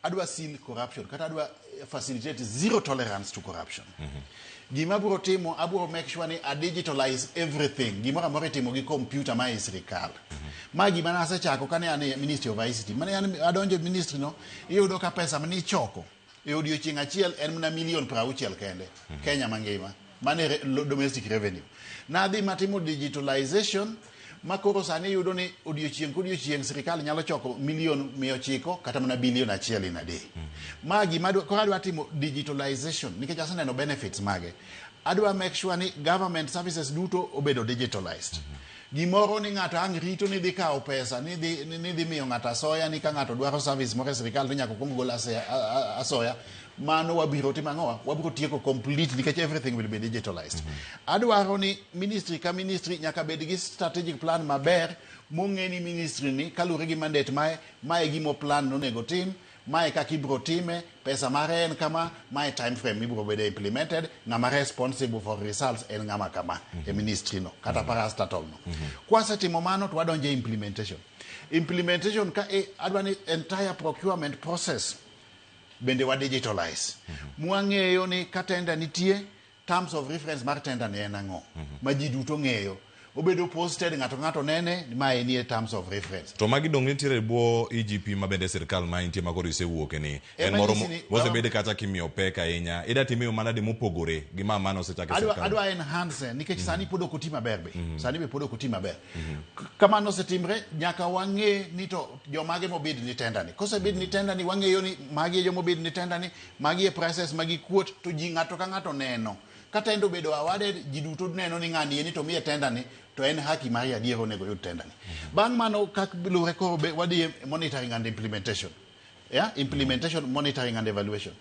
Adwa seal corruption kata adwa facilitate zero tolerance to corruption. Gima abiro timo, abiro make sure ni a digitalize everything. Gimoro amora itimo gi computer ma e sirikal. Ma gima nasechako kane an e Ministry of ICT. Mane an adonjo e ministry no, iyudo ka pesa mane ichoko e odiochieng' achiel en mana milion 60 kende, Kenya mangima. Mane domestic revenue. Nadhi matimo digitalization ma koro sani iyudo ni odiochieng' kodiochieng' sirikal nyalo choko milion 900 kata mana bilion 1 in a day. Ma gima koro adwa timo digitalization nikech aseneno benefits mage. Adwa make sure ni government services duto obedo digitalized. Gimoro ni ng'ato ang' rito ni dhi kawo pesa ni dhi miyo ng'ato asoya ni ka ng'ato dwaro service moro e sirikal to nyaka okuong gol asoya. Mano wabiro timo ang'owa? Wabiro tieko complete nikech everything will be digitalized. Adwaro ni ministry ka ministry nyaka bed gi strategic plan maber mong'e ni ministry ni kaluwore gi mandate mae, mae gimo plan nonego tim, mae kaka ibiro time, pesa mare en kama, mae time frame ibiro bede implemented, ng'ama responsible for results en ng'ama kama e ministry no kata parastatal no. Kwasetimo mano to wadonjo e implementation. Implementation ka e, adwa ni entire procurement process bende wa digitalize. Mwang'eyo ni ka tender nitie, terms of reference mar tender ni en ang'o ma ji duto ng'eyo, obedo posted, ng'ato ng'ato nene ni mae nie terms of reference. To magi dong nitiere e bwo EGP ma bende sirikal ma intie ma koro isewuoke ni en Ema moro nyisi ni- mosebed kacha kimiyo pek ahinya. Ida timiyo manade mopogore gi ma mane osechak e adwa sirikal? Adwa enhance nikech sani pod ok oti maber be, sani be pod ok oti maber. Kamano osetimre, nyaka wang'e ni to jomage mobid ni tender ni. Kosebid ni tender ni, wang'eyo ni magi e jomobid ni tender ni, magi e prices magi kuot to ji ng'ato ka ng'ato neno ka tender obedo awarded, ji duto neno ni ng'ani eni to miye tender ni to en haki mari adier onego yud tender ni. Bang' mano kak luwre koro be wadhi e monitoring and implementation, yeah? Implementation, monitoring and evaluation.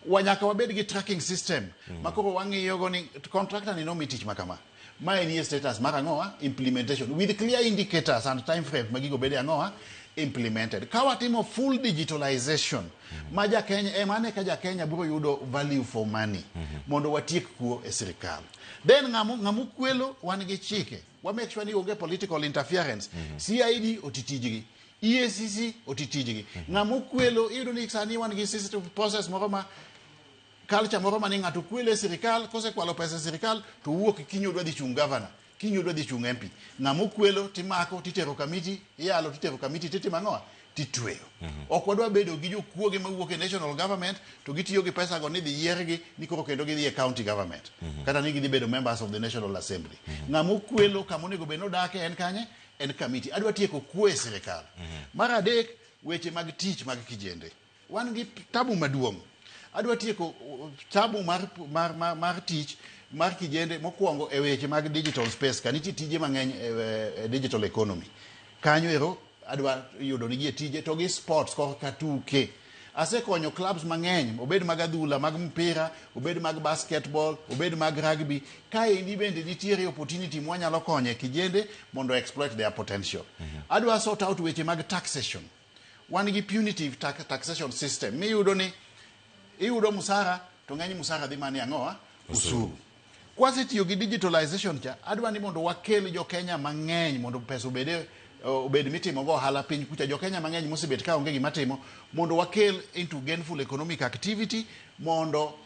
Wa nyaka wabed gi tracking system ma koro wang'iyo go ni contractor ni nomi tich ma kama, ma en status mar ang'owa implementation with clear indicators and time frame ma gigo bede ang'owa implemented. Ka watimo full digitalization ma ja Kenya ema ane ka ja Kenya biro yudo value for money mondo watiek kuo e sirikal. Then ng'amo kwelo, wan gi chike, wa make sure ni onge political interference. CID oti tijgi, EACC oti tijgi. Ng'amo kwelo, iyudo ni sani wan gi system process moro ma culture moro ma ni ng'ato kwelo e sirikal, kosekwalo pesa e sirikal to wuok kiny odwa dhi chung governor, kiny odwa dhi chung MP. Ng'amo kwelo timako titero kamiti, iyalo titero kamiti, titimo ang'owa, titweyo. Ok wadwa bedo gi jokuoge mawuok e national government to gitiyo gi pesa go ni dhi yiergi ni koro kendo gidhi e county government kata ni gidhi bedo members of the National Assembly. Ng'amo kwelo kama onego bed nodake en kanye? En kamiti. Adwa tieko kuo e sirikal. Mar adek, weche mag tich mag kijende. Wan gi tabu maduong'. Adwa tieko tabu mar tich mar kijende mokwongo e weche mag digital space ka nitie tije mang'eny e digital economy kanyo ero adwa yudo nigi e tije to gi sports korka tuke. Asekonyo clubs mang'eny, obed mag adhula, mag mpira, obed mag basketball, obed mag rugby. Kaendi bende nitiere opportunity mwanyalo konye kijende mondo exploit their potential. Adwa sort out weche mag taxation. Wan gi punitive taxation system miyudo ni iyudo musara to ng'eny musara dhi mana e ang'owa? Osuru. Kwasetiyo gi digitalization cha, adwa ni mondo wakel jo Kenya mang'eny mondo pesa obede obed mitimo go ohala piny kucha. Jo Kenya mang'eny mosebet ka onge gima timo mondo wakel into gainful economic activity mondo